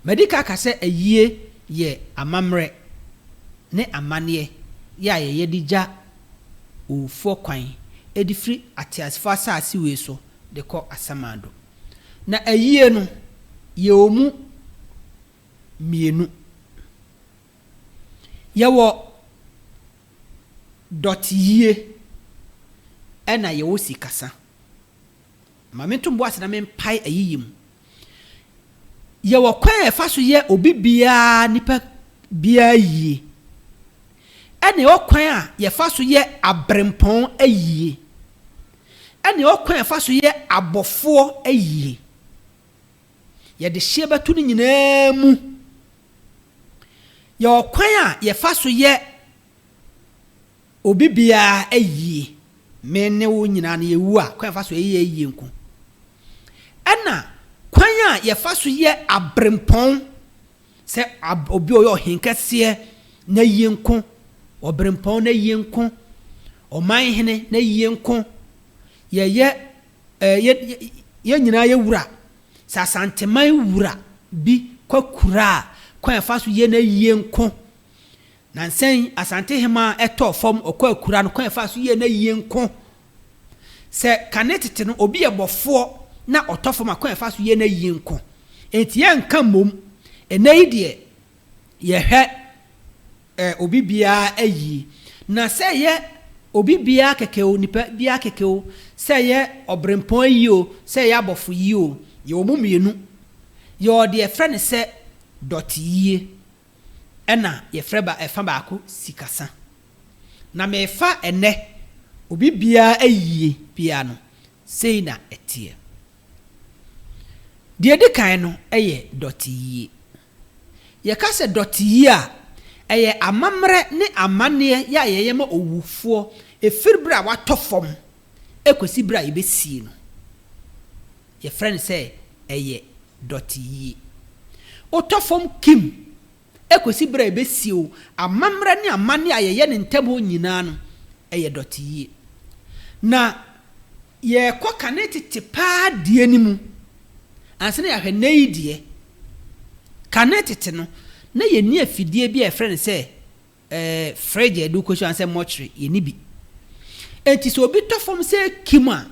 S2: Madi ka aka sɛ ayie yɛ amammerɛ ne amanneɛ yɛ a yɛyɛ de gya owufoɔ kwan de firi ateasefoɔ asase wei so de kɔ asamando. Na ayie no, yɛwɔ mu mmienu. Yɛwɔ dɔteyie ɛna yɛwɔ sikasa. Ma mento bo ase na mempae ayiyi mu. Yɛwɔ kwan a yɛfa so yɛ obi biara, nipa biara yie. Ɛna yɛwɔ kwan a yɛfa so yɛ aberempɔn ayie. Ɛna yɛwɔ kwan a yɛfa so yɛ abɔfoɔ ayie. Yɛde hyeɛ bɛto ne nyinaa mu. Yɛwɔ kwan a yɛfa so yɛ Obi biara ayie, me ne wo nyinaa no yɛwu a, kwan a yɛfa so yɛ ayie nko. Ɛna kwan a yɛfa so yɛ aberempɔn, sɛ obi a ɔyɛ ɔhenkɛseɛ n'ayie nko, ɔberempɔn n'ayie nko, ɔmanhene n'ayie nko. Yɛyɛ ɛɛ yɛ yɛn nyinaa yɛ wura. Sɛ Asanteman wura bi kɔ akura a, kwan a yɛfa so yɛ no ayie nko. Nansa yi, Asante hemaa tɔɔ fam, ɔkɔ akura no, kwan a yɛfa so yɛ no ayie nko. Sɛ kane tete no, obi yɛ bɔfoɔ na ɔtɔ fam a, kwan a yɛfa so yɛ no ayie nko. Enti yɛnka mmom. Ɛnnɛ yi deɛ, yɛhwɛ eh, obi biara ayi. Na sɛ ɛyɛ obi biara kɛkɛ o, nipa biara kɛkɛ o, sɛ ɛyɛ ɔbrempɔn ayi o, sɛ ɛyɛ abɔfo yi o, yɛwɔ mu mmienu. Yɛwɔ deɛ yɛfrɛ no sɛ dɔte yie, ɛna yɛfrɛ ba ɛfa baako sikasa. Na mefa ɛnɛ, obi biara ayie biara no, sei na ɛteɛ. Deɛ ɛdi kan no yɛ dɔte yie. Yɛka sɛ dɔteyie a, ɛyɛ amammerɛ ne amanneɛ yɛ a yɛyɛ ma owufoɔ ɛfiri berɛ a watɔ fam kɔsi berɛ a yɛbɛsie no. Yɛfrɛ no sɛ ɛyɛ dɔteyie. Wotɔ fam kim kɔsi berɛ a yɛbɛsie wo, amammerɛ ne amanneɛ a yɛyɛ no ntam hɔ nyinaa no, ɛyɛ dɔteyie. Na Yɛrekɔ kane tete paa deɛ no mu ansa na yɛahwɛ nnɛ yi deɛ. Kane tete no, na yɛnni afidie bi a yɛfrɛ no sɛ eh, fridge a yɛde kɔsi anaasɛ mortuary, yɛnni bi. Enti sɛ obi tɔ fam sɛ kim a,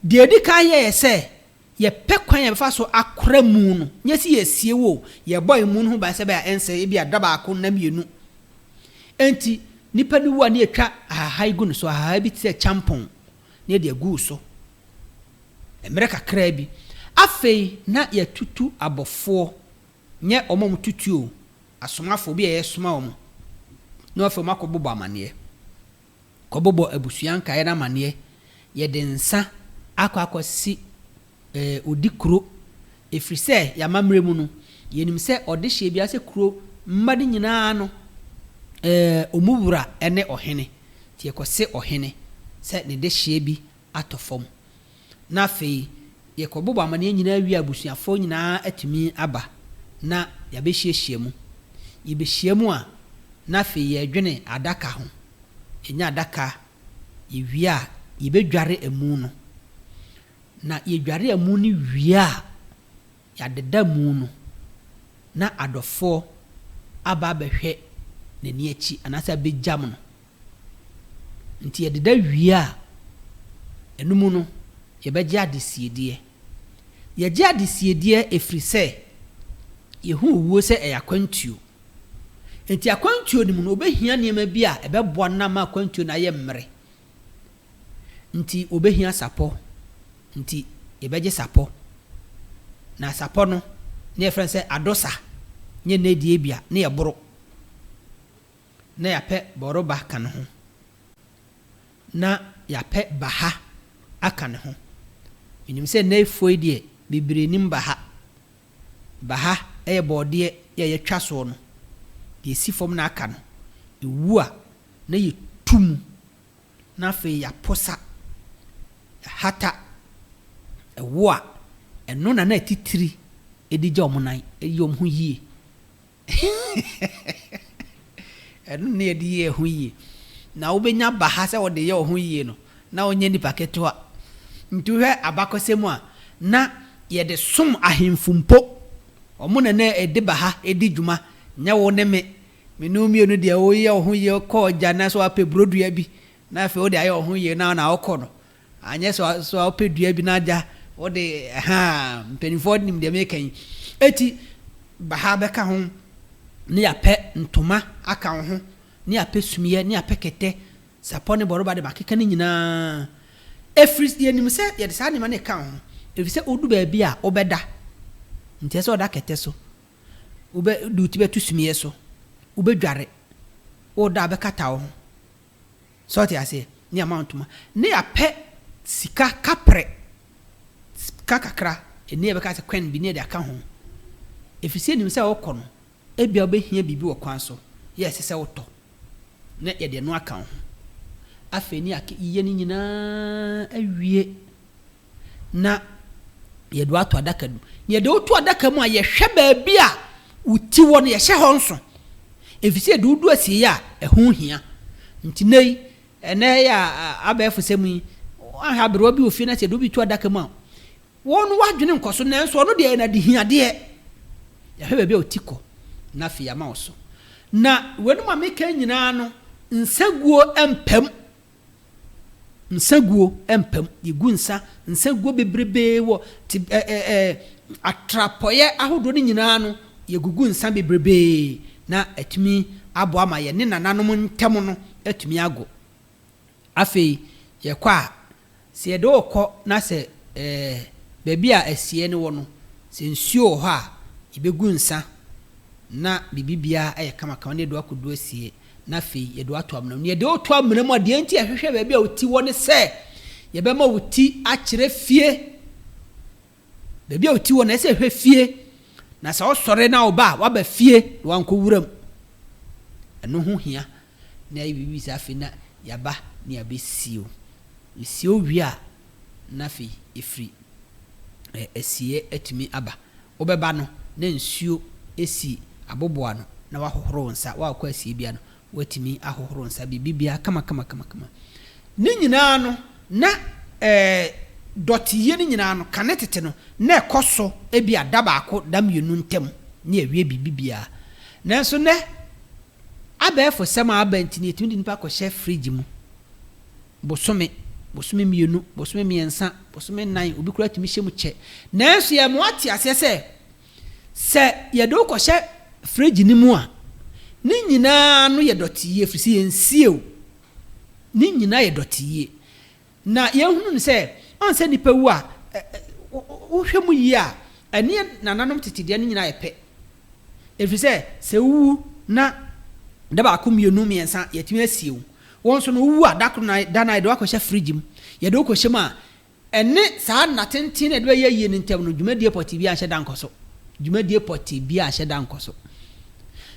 S2: deɛ ɛdi kan yɛ yɛ sɛ yɛpɛ kwan a yɛbɛfa so akora mu no, nyɛ sɛ yɛsie wo o, yɛbɔ emu no ho ban sɛ ɛbɛyɛ a ɛnsɛe, ebia da baako, nna mmienu. Enti, nipa no wu a na yɛtwa ahahan gu no so, ahahan bi te sɛ kyampɔn, na yɛde agu wo so. Mmerɛ kakraa bi. Afei na yɛatutu abɔfoɔ, nyɛ wɔn a wɔtutu o, asomafoɔ bi a yɛsoma wɔn, na afei wɔakɔbobɔ amaneɛ. Kɔbobɔ abusua nkaeɛ no amaneɛ. Yɛde nsa akɔ akɔsi ɛɛ odi kuro, ɛfiri sɛ yɛn amammerɛ mu no, yɛnim sɛ ɔdehyeɛ biara sɛ kuro mma no nyinaa no, ɛɛ wɔn wura ne ɔhene. Nti yɛkɔse ɔhene sɛ ne dehyeɛ bi atɔ fam. Na afei yɛkɔbobɔ amaneɛ nyinaa wie a abusuafoɔ nyinaa atumi aba na yɛabɛhyiahyia mu. Yɛbɛhyia mu a, na afei yɛredwene adaka ho. Yɛnya adaka, yɛwie a, yɛbɛdware amu no. Na yɛdware amu no wie a, yɛadeda mu no, na adɔfoɔ aba abɛhwɛ n'ani akyi anaasɛ abɛgyam no. Nti yɛdeda wie a, ɛno mu no, yɛbɛgye adesiedeɛ. Yɛgye adesiedeɛ ɛfiri sɛ yɛhu owuo sɛ ɛyɛ akwantuo. Nti akwantuo no mu no, wobɛhia nneɛma bi a ɛbɛboa no ama akwantuo no ayɛ mmerɛ. Nti wɔbɛhia sapɔ, nti yɛbɛgye sapɔ. Na sapɔ no, ne yɛfrɛ no sɛ adosa, nyɛ nnɛ deɛ bi a, ne yɛboro. Na yɛapɛ bɔroba ka ne ho. Na yɛapɛ baha aka ne ho. Menim sɛ nnɛyifoɔ yi deɛ, bebree nnim baha. Baha yɛ bɔɔdeɛ a yɛatwa soɔ no, deɛ ɛsi fam na aka no, ɛwu a, na yɛtu mu, na afei yɛaposa, yɛahata, ɛwo a, ɛno na na atitire de gya wɔn nan, yɛ wɔn ho yie. Ɛno na yɛde yɛ yɛn ho yie. Na wobɛnya ba ha sɛ wode yɛ wo ho yie no, na wonyɛ nipa ketewa. Nti wohwɛ abakɔsɛm mu a, na yɛde som ahemfo mpo. Wɔn na na ɛde ba ha di dwuma, nyɛ wo ne me. Me ne wo mmienu deɛ woyɛ wo ho yie kɔ ɔgya na sɛ woapɛ burodua bi na afei wode ayɛ wo ho yie na na wokɔ no. Anyɛ sɛ so a wopɛ dua bi na agya wode ɛhaa mpanimfoɔ nim deɛ meka yi. Eti ba ha bɛka ho ne yɛapɛ ntoma aka wo ho ne yɛapɛ sumiiɛ ne yɛapɛ kɛtɛ, sapɔ ne bɔrɔba de makeka ne nyinaa. Ɛfiri yɛnim sɛ yɛde saa nneɛma no reka wo ho ɛfiri sɛ wodu baabi a wobɛda nti ɛsɛ sɛ ɔda kɛtɛ so, wobɛ de wo ti bɛto sumiiɛ so, wobɛdware, woda a wobɛkata wo ho. So ɔte aseɛ? Ne yɛama wo ntoma. Ne yɛapɛ sika kaprɛ, sika kakra, ɛnni yɛbɛka sɛ kwan bi ne yɛde aka ho. Ɛfiri sɛ yɛnim sɛ wokɔ no, ebia wobɛhia biribi wɔ kwan so, yɛ ɛsɛ sɛ wotɔ, na yɛde ɛno aka wo ho. Afei ne yɛayɛ ne nyinaa awie. na yɛde wo ato adaka no mu. Na yɛde wo to adaka mu a, yɛhwɛ baabi a wo ti wɔ no, yɛhyɛ hɔ nso. Efisɛ yɛde wo du asieeɛ a, ɛho hia. Nti nnɛ yi, ɛnnɛ yɛ a abɛɛfosɛm yi, Woahwɛ aberewa bi wɔ fie na sɛ yɛde obi to adaka mu a, wo no w'adwene nkɔ so, nanso ɔno deɛ ɛyɛ no adehiadeɛ. Yɛahwɛ baabi a ɔti kɔ, na afei yɛama wo so. Na weinom a meka nyinaa no, nsaguo mpam. Nsaguo mpam. Yɛgu nsa, nsaguo bebrebee wɔ te ɛ ɛ ɛ atrapɔeɛ ahodoɔ no nyinaa no, yɛgugu nsa bebrebee na atumi aboa ma yɛne nananom ntam no atumi ago. Afei yɛkɔ a, sɛ yɛde wo rekɔ na sɛ ɛɛ baabi a asiei no wɔ no, sɛ nsuo wɔ hɔ a, yɛbɛgu nsa na biribiara ayɛ kamakama na yɛde wo akɔdu asiei na afei yɛde wo ato amena mu. Na yɛde wo to amena mu a, deɛ nti a yɛhwehwɛ baabi a wo ti wɔ ne sɛ, yɛbɛma wo ti akyerɛ fie. Baabi a wo ti wɔ no, ɛsɛ sɛ ɛhwɛ fie. Na sɛ wosɔre na woba a, woaba fie na woankɔ wuram. Ɛno ho hia. Na yɛayɛ biribi saa afei na yɛaba na yɛabɛsie wo. Yɛsie wo wie a, na afei ɛfiri asieɛ atumi aba. Wobɛba no, na nsuo si aboboano na woahohoro wo nsa. Woakɔ asie bia no, woatumi ahohoro nsa biribiara kamakamakamakama. Ne nyinaa no, na ɛɛ dɔteyie no nyinaa no, kane tete no, na ɛkɔ so ebia da baako, da mmienu ntam ne yɛawie biribiara. Nanso nnɛ, abɛɛfosɛm a aba nti no, yɛtumi de nnipa kɔhyɛ fridge mu bosome, bosome mmienu, bosome mmiɛnsa, bosome nnan, obi koraa tumi hyɛ mu kyɛ. Nanso yɛma woate aseɛ sɛ, Sɛ yɛde wo kɔhyɛ fridge no mu a, ne nyinaa ano yɛ dɔte yie ɛfiri sɛ yɛnsie wo. Ne nyinaa yɛ dɔte yie. Na yɛhunu no sɛ, ɔn sɛ nnipa wu a, wohwɛ mu yie a, ɛne yɛn nananom tete deɛ no nyinaa yɛ pɛ. Ɛfiri sɛ, sɛ wowu na da baako, mmienu, mmiɛnsa, yɛatumi asie wo. Wo nso no, wowu a, da koro na da no a yɛde wo akɔhyɛ fridge mu. Yɛde wo kɔhyɛ mu a, Ɛne saa nna tenten a ɛde bɛyɛ ayie no ntam no, dwumadie pɔtee biara nhyɛ da nkɔ so. Dwumadie pɔtee biara nhyɛ da nkɔ so.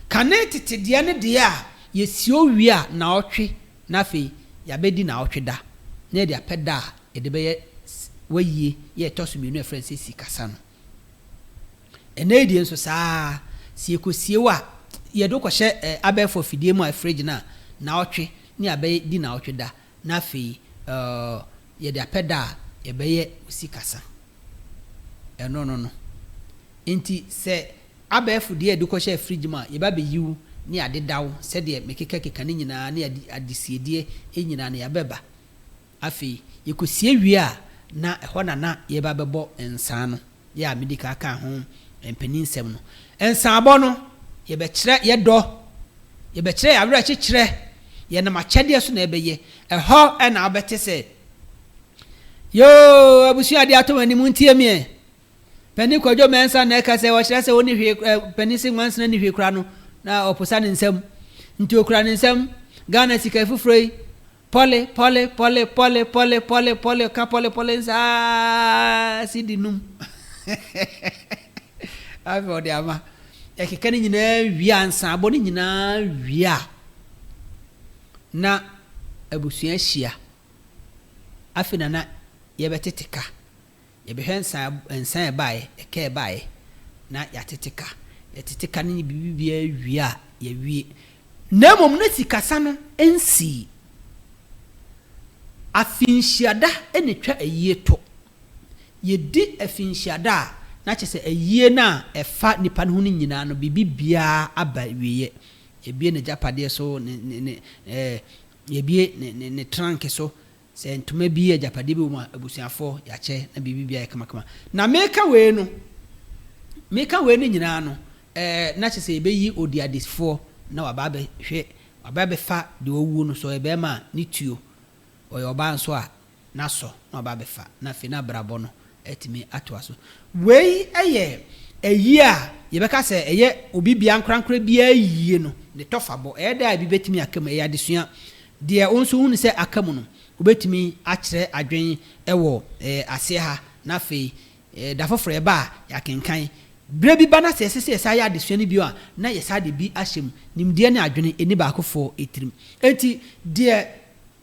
S2: Kane tete deɛ no deɛ a, yɛsi owie a, naɔtwe, na afei yɛabɛdi naɔtwe da, na yɛde apɛ da a yɛde bɛyɛ w'ayie yɛ ɛtɔ so mmienu a yɛfrɛ no sɛ sikasa no. Ɛnnɛ yi deɛ nso saa ara, sɛ yɛkɔsie wo a, yɛde wo kɔhyɛ abɛɛfo afidie mu a fridge no a, naɔtwe, ne yɛabɛdi naɔtwe da, Na afei yɛde apɛ da a yɛbɛyɛ wo sikasa. Ɛno no no. Enti sɛ abɛɛfo deɛ yɛde kɔhyɛ fridge mu a, yɛba bɛyi wo ne yɛadeda wo sɛdeɛ mekekakeka no nyinaa ne adesiedeɛ nyinaa no yɛabɛba. Afei yɛkɔsie wie a, na ɛhɔ na na yɛba bɛbɔ nsaa no. Yɛ a medi kan kaa ho mpaninsɛm no. Nsaabɔ no, yɛbɛkyerɛ yɛ dɔ, yɛbɛkyerɛ yɛ awerɛkyekyerɛ, yɛnam akyɛdeɛ so na ɛbɛyɛ. Ɛhɔ na wobɛte sɛ, Yoo, abusua adeɛ atɔ m'anim, montie me ɛ. Panin Kwadwo Mensah na ɛka sɛ ɔkyerɛ sɛ ɔnni hwee, ɛ, panin se nwansena nni hwee kora no, na ɔposa ne nsam. Nti ɔkura ne nsam Ghana sika foforɔ yi, Pɔle, pɔle, pɔle, pɔle, pɔle, pɔle, pɔle, ɔka pɔle, pɔle nsaa sidi num. Afei ɔde ama. Ɛkeka ne nyinaa wie a, nsaabɔ ne nyinaa wie a, na abusua ahyia. Afei na na yɛbɛtete ka. Yɛbɛhwɛ nsa nsa a ɛbaeɛ, ɛka a ɛbaeɛ, na yɛatete ka. Yɛtete ka no ne biribiara wie a, yɛawie. Na mmom na sikasa no nsii. Afinhyiada na ɛtwa ayie to. Yɛdi afinhyiada a, na kyerɛ sɛ ayie no a ɛfa nipa no ho no nyinaa no, biribiara aba awieɛ. Yɛabue n'agyapadeɛ so, ne ne ne ɛɛ yɛabue ne ne ne tranke so, Sɛ ntoma bi, agyapadeɛ bi wɔ mu a, abusuafoɔ, yɛakyɛ na biribi biara yɛ kamakama. Na meka wei no, meka wei no nyinaa no, ɛɛ, na kyerɛ sɛ yɛbɛyi odiadefoɔ na waba abɛhwɛ, waba abɛfa deɛ wawuo no, sɛ ɔyɛ barima a, ne tuo, ɔyɛ ɔbaa nso a, n'asɔ na waba abɛfa, na afei n'abrabɔ no atumi atoa so. Wei yɛ ayie a yɛbɛka sɛ ɛyɛ obi biara ankorankorɛ biara ayie no ne tɔfabɔ. Ɛyɛ dɛ a ebi bɛtumi aka mu, ɛyɛ adesua. Deɛ wo nso wohunu sɛ aka mu no, wobɛtumi akyerɛ adwene wɔ aseɛ ha, na afei da foforɔ yɛba a, yɛakenkan. Berɛ bi ba na sɛ ɛsɛ sɛ yɛsan yɛ adesua no bio a, na yɛsan de bi ahyɛ mu. Nimdeɛ ne adwene nni baakofoɔ tirim. Enti deɛ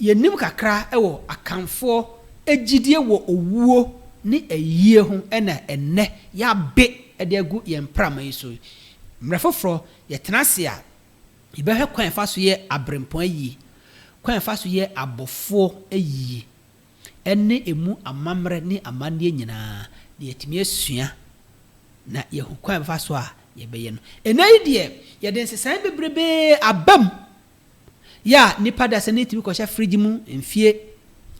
S2: yɛnim kakra wɔ Akanfoɔ gyidie wɔ owuo ne ayie ho na ɛnnɛ yɛabe de agu yɛn mprama yi so yi. Mmerɛ foforɔ yɛtena ase a, Yɛbɛhwɛ kwan a yɛfa so yɛ aberempɔn ayie, kwan a yɛfa so yɛ abɔfoɔ ayie. ne ɛmu amammerɛ ne amanneɛ nyinaa, na yɛatumi asua na yɛahu kwan a yɛbɛfa so a yɛbɛyɛ no. Ɛnnɛ yi deɛ, yɛde nsesaeɛ bebrebe aba mu. Yɛ a nnipa dasani tumi kɔhyɛ fridge mu mfie,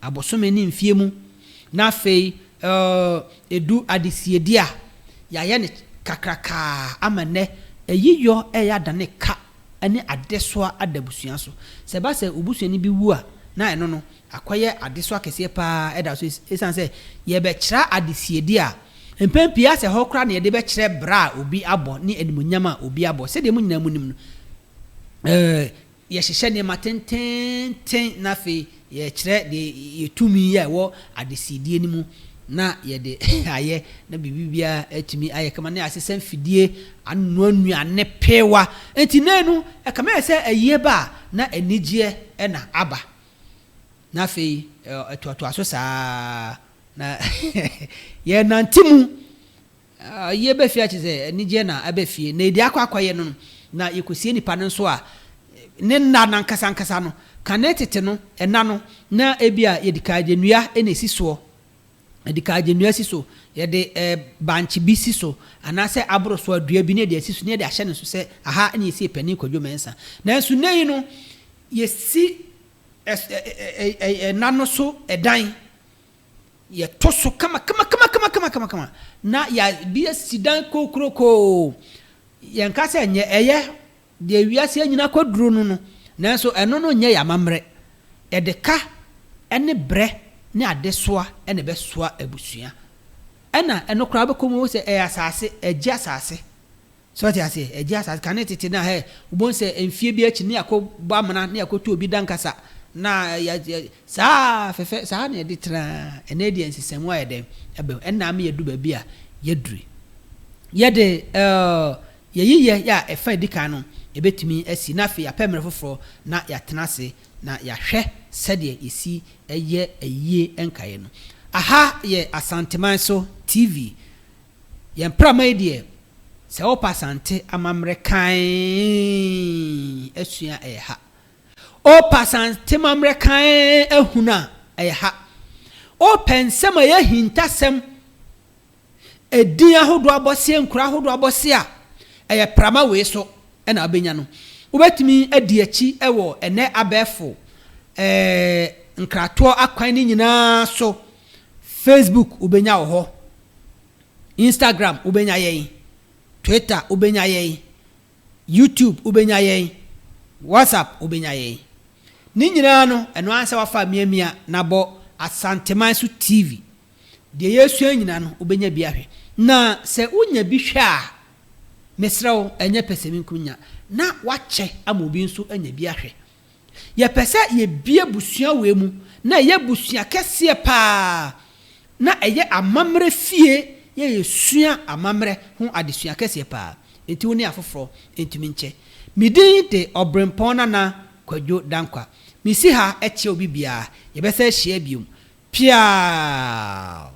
S2: abosome ne mfie mu, na afei ɛdu adesiedi a, yɛayɛ no kakrakaa ama nnɛ ayiyɔ reyɛ adane ka ne adesoa ada abusua so. Sɛ ɛba sɛ wo busuani bi wu a, na ɛno no akɔyɛ adesoa kɛseɛ pa ara da so ɛsiane sɛ yɛbɛkyerɛ adesiedi a, mpɛn pii asɛ hɔ koraa na yɛde bɛkyerɛ bra a obi abɔ ne animuonyam a obi abɔ. Sɛdeɛ mo nyinaa monim no, Yɛhyehyɛ nneɛma tenteenten na afei yɛkyerɛ deɛ yɛ tumi a ɛwɔ adesiedie no mu na yɛde ayɛ na biribi biara atumi ayɛ kama na yɛasesa mfidie anoa nnuane pewa. Nti nnɛ no ɛkame ayɛ sɛ ayie ba a na anigyeɛ na aba na afei ɛtoatoa so saa na yɛnante mu. Ayie ba fie a kyerɛ sɛ anigyeɛ na aba fie. Na ɛdi akɔ akɔyɛ no no, na yɛkɔsie nipa no nso a, ne nna no ankasa ankasa no, kane tete no, ɛna no, na ebia yɛde kaagye nnua na ɛsi soɔ. Yɛde kaagye nnua si so, yɛde eh, bankye bi si so, anaasɛ aboro so a dua bi na yɛde asi so, na yɛde ahyɛ no so sɛ aha na yɛsie Panin Kwadwo Mensah. Nanso nnɛ yi no, yɛsi ɛna no so ɛdan. Yɛto so kamakamakamakama na yɛde asi dan kokurokoo. Yɛnka sɛ ɛnyɛ, ɛyɛ deɛ wiase anyini akɔduru no no, nanso ɛno no nyɛ yɛn amammerɛ. Ɛde ka ne brɛ ne adesoa na ɛbɛsoa abusua. Ɛna ɛno koraa wobɛkɔ mu sɛ ɛyɛ asase, ɛgye asase. So wate aseɛ? Ɛgye asase. Kane tete no a, hɛ, wobɛhu sɛ mfie bi akyi ne yɛakɔ bɔ amena, ne yɛakɔtu obi dankasa, na yɛ, yɛ, saa fɛfɛ, saa na yɛde tena. Ɛnnɛ deɛ nsesamu ayɛ dɛn? Aba mu. Ɛnna ama yɛadu baabi a yɛaduru yi. Yɛde, ɛɛ, yɛyiyɛ yɛ a ɛfa edi kan no, yɛbɛtumi asi, na afei yɛapɛ mmerɛ foforɔ na yɛatena ase na yɛahwɛ sɛdeɛ yɛsi yɛ ayie nkaeɛ no. Aha yɛ Asanteman so TV. Yɛn prama yi deɛ, sɛ wopɛ Asante amammerɛ kann asua a, ɛyɛ ha. Wopɛ Asante amammerɛ kann ahunu a, ɛyɛ ha. Wopɛ nsɛm a ɛyɛ ahintasɛm, edin ahodoɔ abɔseɛ, nkuro ahodoɔ abɔseɛ a, ɛyɛ prama wei so na wobɛnya no. Wobɛtumi adi akyi wɔ ɛnɛ abɛɛfo eh, nkratoɔ akwan no nyinaa so. Facebook wobɛnya wɔ hɔ. Instagram wobɛnya yɛn, Twitter wobɛnya yɛn, YouTube wobɛnya yɛn, WhatsApp wobɛnya yɛn. Ne nyinaa no, ɛno ara sɛ wafa miamia na bɔ Asanteman so TV. Deɛ yɛresua nyinaa no, wobɛnya bi ahwɛ. Na sɛ wonya bi hwɛ a, mesrɛ wo, ɛnyɛ pɛsɛmenkominya, na wakyɛ ama obi nso anya bi ahwɛ. Yɛpɛ sɛ yɛbue abusua wei mu na ɛyɛ abusua kɛseɛ pa ara, na ɛyɛ amammerɛ fie yɛ yɛsua amammerɛ ho adesua kɛseɛ pa ara. Enti wo ne afoforɔ ntumi nkyɛ. Me din de Ɔberempɔn Nana Kwadwo Dankwa. Mesi ha kyea obi biara. Yɛbɛsan ahyia biom. Piaaw!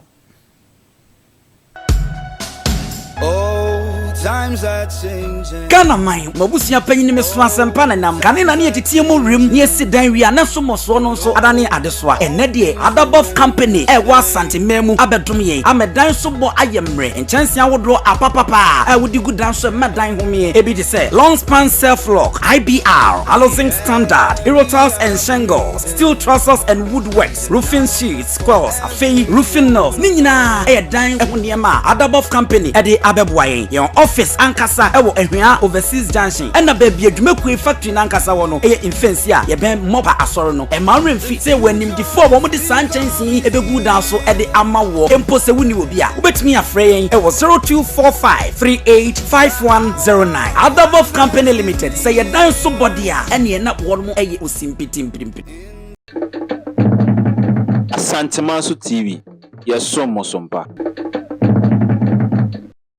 S3: Ghana man, m'abusua panyin me so asɛmpa nenam. Kane na ne yɛteteɛ mu werem ne yɛsi dan wie a na so mmɔsoɔ no nso adane adesoa. Ɛnnɛ deɛ Adabɔf Company a ɛwɔ Asante man mu abɛdom yɛn ama dan so bɔ ayɛ mmerɛ. Nkyɛnsee ahodoɔ apapapa a wode gu dan so ɛma dan homeɛ. Ebi te sɛ Long Span Self Lock, IBR, Halozinc Standard, Aerotiles and Shingles, Steel Trusses and Woodworks, Roofing Sheets, Squirrels, afei roofing nails, ne nyinaa yɛ dan ho nneɛma a Adabɔf Company de abɛboa yɛn. Yɛn office ankasa wɔ Ahwea Overseas Junction, ɛna baabi a dwumakuo factory no ankasa wɔ no yɛ Mfɛnsi a yɛbɛn Mopa Asɔre no. Ɛmma wo werɛ mfi sɛ yɛwɔ animdefoɔ a wɔde saa nkyɛnsee yi bɛgu wo dan so de ama woɔ. Mpo sɛ wonni obi a, wobɛtumi afrɛ yɛn wɔ 0245 385109. Adabɔf Company Limited, sɛ yɛ dan so bɔ deɛ a, ɛneɛ na wɔn yɛ osimpitimpirimpiri.
S1: Asantemanso TV, yɛsom mo so mpa.